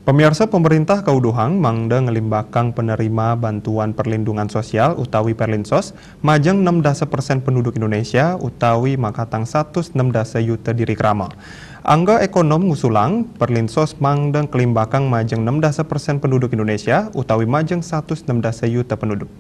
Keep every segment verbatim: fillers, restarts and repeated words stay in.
Pemirsa, pemerintah kauduhang mangda ngelimbakang penerima bantuan perlindungan sosial utawi Perlinsos majeng enam dasa persen penduduk Indonesia utawi makatang satus enam dasa yuta diri krama. Angga ekonom ngusulang Perlinsos mangda ngelimbakang majeng enam dasa persen penduduk Indonesia utawi majeng satus enam dasa yuta penduduk.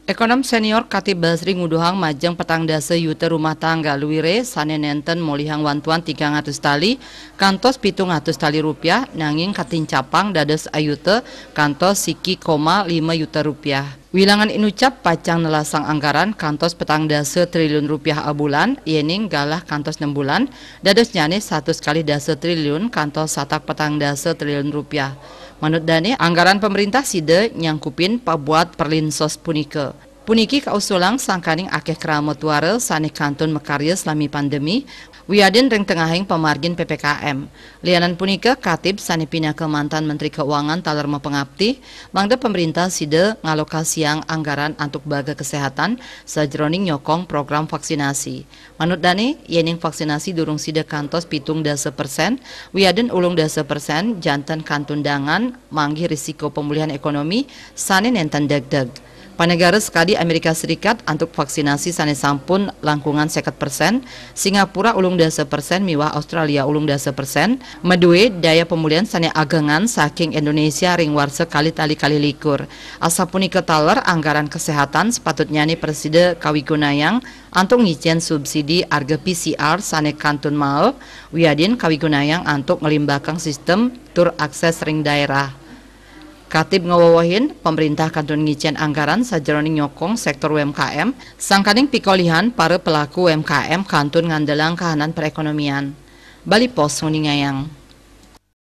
Ekonom senior Katib Basri nguduhang majeng petang dasa yuta rumah tangga luire sane nenten molihang wantuan tigang atus tali kantos pitung atus tali rupiah, nanging katincapang dados ayuta kantos siki koma lima yuta rupiah. Wilangan inucap pacang nelasang anggaran kantos petang dasa triliun rupiah abulan, yening galah kantos nem bulan, dadosnyane satus kalih dasa triliun kantos satak petang dasa triliun rupiah. Manut dane, anggaran pemerintah sida nyangkupin pabuat Perlinsos punika. Puniki kausulang sangkaning akeh krama tuara sane kantun makarya salami pandemi, wiadin ring tengahing pamargin P P K M. Lianan punika, Katib sane pinaka mantan Menteri Keuangan taler mapangapti, mangda pemerintah sida ngalokasiang anggaran antuk baga kesehatan sajeroning nyokong program vaksinasi. Manut dane, yening vaksinasi durung sida kantos pitung dasa persen, wiadin ulung dasa persen, janten kantun dangan manggih risiko pemulihan ekonomi sane nenten degdeg. Panegara sakadi Amerika Serikat antuk vaksinasi sane sampun langkungan seket persen, Singapura ulung dasa persen, miwah Australia ulung dasa persen, madue daya pemulihan sane agengan saking Indonesia ring warsa kalih tali kalih likur. Asapunika taler anggaran kesehatan sepatutnyane prasida kawigunayang antuk ngicen subsidi arga P C R sane kantun mael, wiadin kawigunayang antuk nglimbakang sistem tur akses ring daerah. Katib ngawewehin, pemerintah kantun ngicen anggaran sajeroning nyokong sektor U M K M, sangkaning pikolihan para pelaku U M K M kantun ngandelang kahanan perekonomian. Bali Post nguningayang.